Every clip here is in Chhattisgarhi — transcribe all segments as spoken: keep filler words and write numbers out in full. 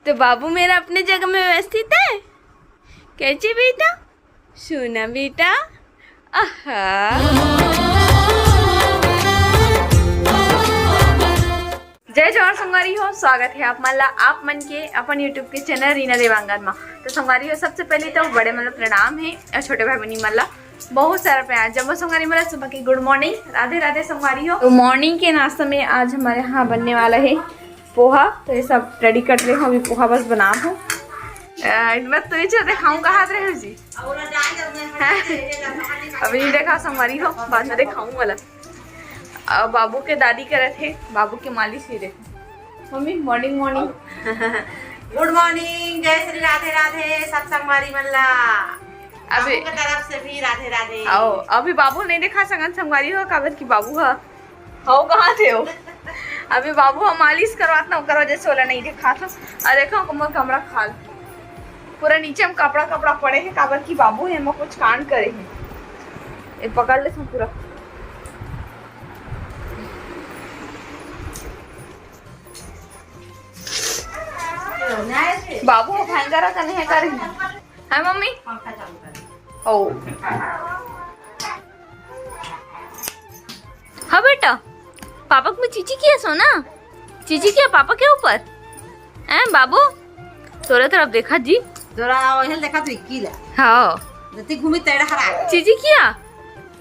तो बाबू मेरा अपने जगह में व्यवस्थित है। कैसे बेटा? सोना बेटा। आहा। जय जोहार संगवारी हो, स्वागत है आप मन ला, आप मन के अपन YouTube के चैनल रीना देवांगन मा। तो संगवारी हो, सबसे पहले तो बड़े मन ला प्रणाम है और छोटे भाई बहनी मन ला बहुत सारा प्यार। जम्मो संगवारी मन ला सुबह की गुड मॉर्निंग, राधे राधे संगवारी हो। तो मॉर्निंग के नाश्ता में आज हमारे यहाँ बनने वाला है पोहा। तो ये सब रेडी कर रहे हो, अभी पोहा बस बना हो। अ, बस तो ये चल दिखाऊं कहाँ रहे हो जी? अभी नहीं देखा संगवारी हो, बाद में दिखाऊं वाला। अब बाबू के दादी करत हे, बाबू के मालिश ही देखो। Mummy, morning morning. Good morning, जय श्री राधे राधे, सब संगवारी मन ला। अभी बाबू के तरफ से भी राधे राधे। आओ, अभी बाबू नहीं देखा सकन संगवारी हो, काबर कि बाबू ह, हो कहाँ थे हो? अभी बाबू ह मालिश करवात ना, ओकर वजह से ओला नहीं देखात हो। अरे देखो, मोर कमरा खाल, पूरा नीचे में कपड़ा कपड़ा पड़े है, काबर कि बाबू है, मैं कुछ कांड करे है। ये पकड़ ले तू पूरा। बाबू भयंकर कने है कर। है मम्मी? ओ। हाँ बेटा, पापा को चीची किया सो ना, चीची किया पापा के ऊपर। हैं बाबू, तोरे तरफ देखा जी। तोरा वही देखा तू इक्की ला। हाँ। जति घूमी तेरा हरा। चीची किया।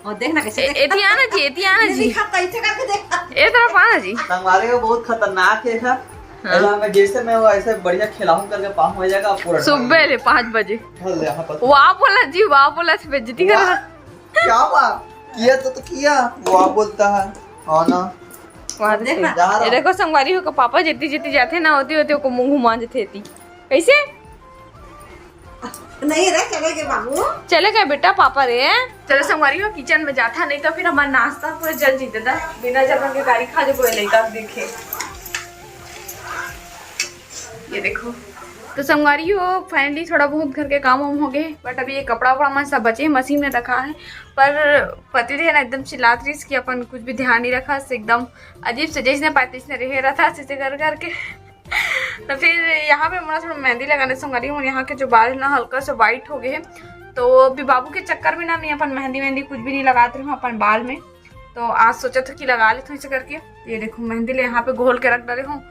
और देखना कैसे ए-, देखा। एती आना जी, एती आना ये जी। दिखा, कैसे करके देखा। ए तरफ आना जी। संगवारी हो बहुत खतरनाक है। हाँ। ऐसा मैं जैसे मैं वैसे बढ़िया खिलाऊं करके पाँव हो जाएगा पूरा। सुबह ले पाँच बजे। ढल ले यहाँ पर। वाह बोला जी, वाह बोला, बेइज्जती कर वाह। रहा। क्या वाह? किया तो, तो किया, वाह बोलता है। हाँ ना। वाह, देखना। जा रहा ये हूँ। देखो संगवारी हो, पापा जेती जेती जाते ना, होती होती ओको मुंह घुमा देते थी। कैसे? नहीं रे, चले गए बाबू। चले गए बेटा पापा रे। चलो संगवारी हो, किचन में जाता, नहीं तो फिर हमारा नाश्ता पूरा जल जीते था, बिना जल के गाड़ी खा जो कोई लड़का देखे। ये देखो, तो संगवारी हो, finally थोड़ा बहुत घर के काम वाम हो गए, but अभी ये कपड़ा वपड़ा मन सब बचे हैं, मशीन में रखा है। पर पति देह ना एकदम चिल्लात रहीस कि अपन कुछ भी ध्यान नहीं रखा, से एकदम अजीब से जैसने पाए तैसने रहे रहता, ऐसे कर करके। तो फिर यहाँ पे मोला थोड़ा मेहंदी लगाने संगवारी हो, यहाँ के जो बाल है ना हल्का सा white हो गए हैं, तो अभी बाबू के चक्कर में ना मैं अपन मेहंदी वेहंदी कुछ भी नहीं लगात रही हूँ अपन बाल में। तो आज सोचा था कि लगा लेती हूँ इसे करके। ये देखो मेहंदी ले यहाँ पे घोल के रख डाले हूँ,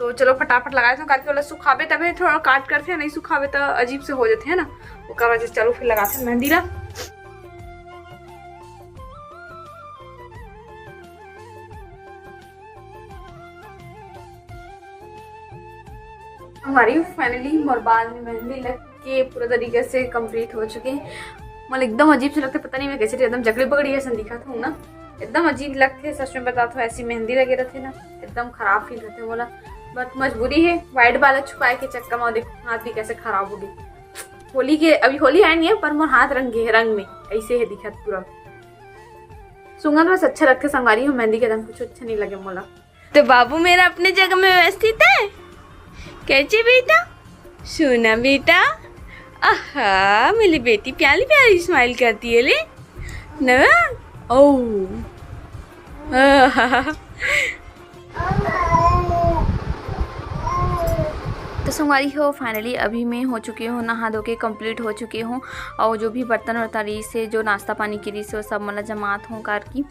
तो चलो फटाफट लगा लेती हूँ, करके वाला सुखाबे तबे थोड़ा काट करते हैं, नहीं सुखाबे तो अजीब से हो जाते हैं ना, ओकर वजह से। चलो फिर लगाते हैं मेहंदी ला। हमारी finally मोर बाल में मेहंदी लग के पूरा तरीके से complete हो चुके हैं। मतलब एकदम अजीब से लगते, पता नहीं मैं कैसे एकदम जकड़ी पकड़ी ऐसा दिखात हूँ ना, एकदम अजीब लगते। सच में बतात हूँ, ऐसी मेहंदी लगे रहते ना, एकदम खराब feel होते बोला, but मजबूरी है। White बाल छुपाए के चक्कर में देखो हाथ भी कैसे खराब हो गए। होली के, अभी होली आए नहीं है, पर मोर हाथ रंग है, रंग में ऐसे है दिखत पूरा। सुंगन बस अच्छा लगते संगवारी हो, मेहंदी के रंग कुछ अच्छा नहीं लगे मोला। तो बाबू मेरा अपने जगह में व्यवस्थित है। कैसे बेटा? सोना बेटा। आहा, मेरी बेटी प्यारी प्यारी smile करती है ले। नवा? ओ। आहा। तो संगवारी हो, finally अभी मैं हो चुकी हूँ, नहा धो के complete हो चुकी हूँ। और जो भी बर्तन वर्तन रही से, जो नाश्ता पानी की रही से, वो सब मन ला जमात हूँ करके।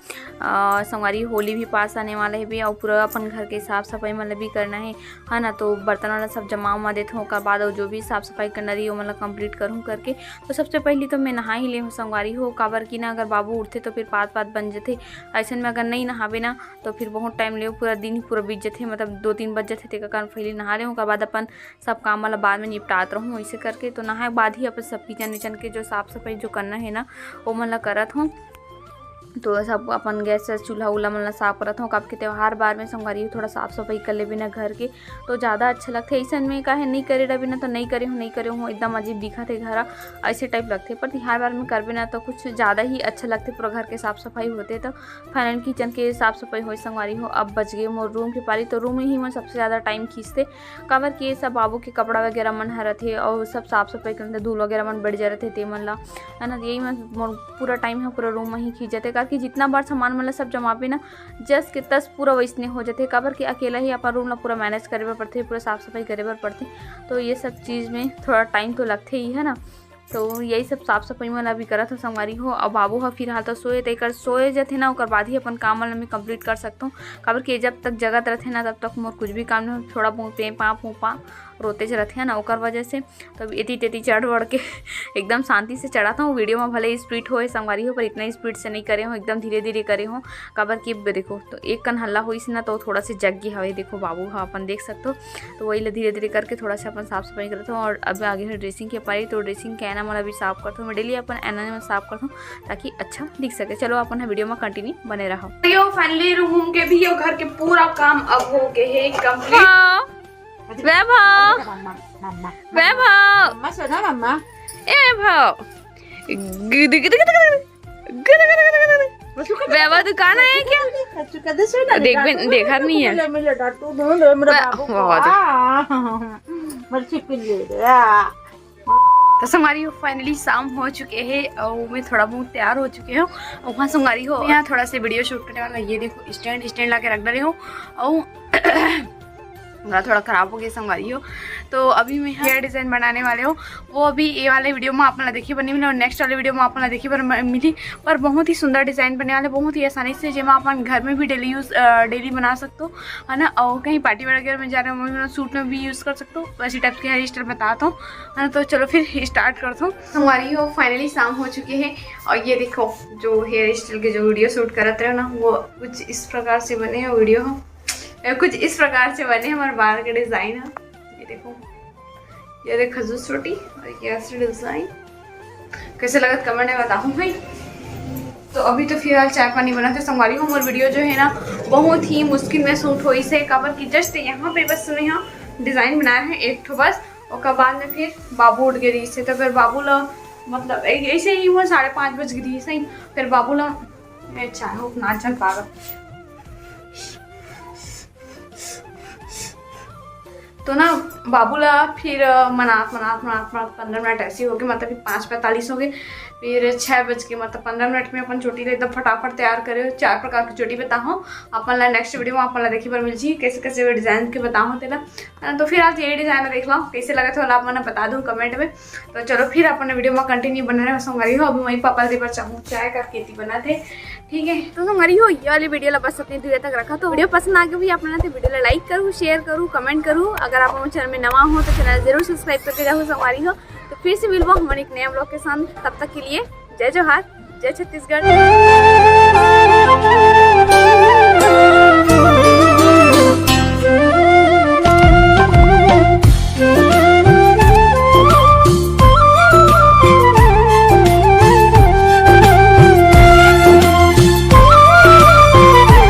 आ, संगवारी, होली भी पास आने वाला है भी, और पूरा अपन घर के साफ सफाई मतलब भी करना है, है ना। तो बर्तन वाला सब जमा उमा देत हूँ, ओकर बाद और जो भी साफ सफाई करना रही, वो मतलब complete करूँ करके। तो सबसे पहले तो मैं नहा ही ले हूँ संगवारी हो, काबर कि ना अगर बाबू उठते तो फिर पात पात बन जथे। ऐसन में अगर नहीं नहाबे ना तो फिर बहुत टाइम ले, पूरा दिन ही पूरा बीत जथे, मतलब दो तीन बज जथे। तेकर कारण पहले नहा ले हूँ, ओकर बाद अपन सब काम वाला बाद में निपटात रहूँ, ऐसे करके। तो नहाए के बाद ही अपन सब किचन विचन के जो साफ सफाई जो करना है ना, वो मन ला करत हूँ। तो सब अपन गैस वैस चूल्हा उल्हा मन ला साफ करत हूँ। अब के त्योहार बार में संगवारी हो, थोड़ा साफ सफाई कर ले बिना घर के तो ज़्यादा अच्छा लगथे। ऐसन में काहे नहीं करे रह बिना तो नहीं करे हूँ, नहीं करे हूँ, एकदम अजीब दिखत है घर, ऐसे टाइप लगथे। पर त्योहार बार में करबे ना तो कुछ ज़्यादा ही अच्छा लगथे, पूरा घर के साफ सफाई होते। तो finally किचन के साफ सफाई होए संगवारी हो। अब बच गए मोर रूम के पारी, तो रूम में ही मोर सबसे ज़्यादा टाइम खींचथे, काबर कि ये सब बाबू के कपड़ा वगैरह मन ह रथे और सब साफ सफाई करते, धूल वगैरह मन बढ़ जा रथे ते मन ला, है ना। यही मन मोर पूरा टाइम है पूरा रूम में ही खींच जाते। बाकी जितना बार सामान मन ला सब जमाबे ना, जस के तस पूरा वैसने हो जाथे, काबर कि अकेला ही अपन रूम ला पूरा मैनेज करे बर पड़थे, पूरा साफ सफाई करे बर पड़थे। तो ये सब चीज़ में थोड़ा टाइम तो लगथे ही, है ना। तो यही सब साफ सफाई मन अभी करत हो संगवारी हो। अब बाबू ह फिलहाल तो सोए, तेकर सोए जथे ना, ओकर बाद ही अपन काम मन ला मैं कंप्लीट कर सकथों, काबर कि जब तक जगत रथे ना, तब तक मोर कुछ भी काम नहीं हो। थोड़ा बहुत पें पा पू पा रोते ज रथे ना, ओकर वजह से। तो एती तेती चढ़ बढ़ के एकदम शांति से चढ़ात हूँ। वीडियो में भले स्पीड होए संगवारी हो, पर इतना स्पीड से नहीं करे हो, एकदम धीरे धीरे करे हो। काबर कि ब-, देखो, तो एक कन हल्ला होइस ना, तो थोड़ा से जग गे हवे। देखो, बाबू ह अपन देख सकथो, तो वही ला धीरे धीरे करके थोड़ा सा अपन साफ सफाई करत हूँ। और अब आगे है ड्रेसिंग के पारी, तो ड्रेसिंग के आईना मन अभी साफ करत हूँ। मैं डेली अपन आईना मन साफ करत हूँ, ताकि अच्छा दिख सके। चलो, अपन ह वीडियो में कंटिन्यू बने रहो। यो फाइनली रूम के भी, यो घर के पूरा काम अब हो गए है कंप्लीट। हाँ। वैभव, मम्मा, मम्मा, वैभव। मम्मा, सुना मम्मा। ए वैभव। गुदु, गुदु, गुदु, गुदु। गुदु, गुदु, गुदु, गुदु। बच्चों का वैभव, तू कहाँ है क्या? बच्चों का दे सुना, देख, डांटो, देखा नहीं है। मिले, मिले, डांटो, दो, दो, मेरा वै-, बाबू को। बहुत। आ, बच्चों के लिए, आ। तो संगवारी हो, फाइनली शाम हो चुके हैं और मैं थोड़ा बहुत तैयार हो चुके हूँ। और वहाँ संगवारी हो, यहाँ थोड़ा से वीडियो शूट करने वाला, ये देखो स्टैंड, स्टैंड ला के रख डाले हूँ। और गला थोड़ा खराब हो गया संगवारी हो। तो अभी मैं हेयर डिजाइन बनाने वाले हूँ, वो अभी ये वाले वीडियो में आप मन ला देखे बर नहीं मिली और नेक्स्ट वाले वीडियो में आप मन ला देखे बर म-, मिली। पर बहुत ही सुंदर डिजाइन बनने वाले, बहुत ही आसानी से, जेमा अपन घर में भी डेली यूज, अ, डेली बना सकते हो, है ना। और कहीं पार्टी वगैरह में जा रहे हो, सूट में भी यूज कर सकते हो। वैसी टाइप के हेयर स्टाइल बताता हूँ, है ना। तो चलो फिर स्टार्ट करता हूँ। संगवारी हो, फाइनली शाम हो चुकी है और ये देखो, जो हेयर स्टाइल के जो वीडियो शूट करत रहे ना, वो कुछ इस प्रकार से बने हैं वीडियो। ए, कुछ इस प्रकार से बने हमारे बाल के डिजाइन है। ये देखो, ये देख खजूर चोटी और ये ऐसे डिजाइन। कैसे लगत कमेंट में बताओ भाई। तो अभी तो फिलहाल चाय पानी बनत हे संगवारी हो। मोर वीडियो जो है ना, बहुत ही मुश्किल में शूट होइस हे, काबर कि जस्ट यहाँ पे बस मैं यहाँ डिजाइन बनाया है एक ठो बस, ओकर बाद में फिर बाबू उठ गे रहिस हे, तो फिर बाबू ला, मतलब, ऐ-, ऐसे ही वो साढ़े पाँच बज गे रहिस हे, फिर बाबू ला मैं चाय हो ना चल पावत। तो ना बाबू ला फिर, अ, मनात, मनात, मनात, मनात पन्द्रह मिनट ऐसे ही हो गए, मतलब कि पाँच पैंतालीस हो गए, फिर छः बज के, मतलब पन्द्रह मिनट में अपन चोटी ला एकदम फटाफट तैयार करे, चार प्रकार की चोटी बताहूँ अपन ला। नेक्स्ट वीडियो में अपन ला देखे बर मिल जी, कैसे कैसे डिजाइन के बताहूँ तेला। हाँ, तो फिर आज ये डिजाइन देख लो, कैसे लगत हे आप मन बता दो कमेंट में। तो चलो फिर अपन वीडियो में कंटिन्यू बने रहे संगवारी हो। अभी मम्मी पापा दे बर चाहूँ चाय का खेती बनत हे, ठीक है। तो संगवारी हो, ये वाली वीडियो ला बस अपनी दूर तक रखा। तो वीडियो पसंद आ गई भी आप मन ला, तो वीडियो ला लाइक करू, शेयर करू, कमेंट करू। अगर आप हमारे चैनल में नवा हो तो चैनल जरूर सब्सक्राइब करके जाओ संगवारी हो। तो फिर से मिलबो हमारे एक नया ब्लॉग के साथ, तब तक के लिए जय जोहार, जय छत्तीसगढ़।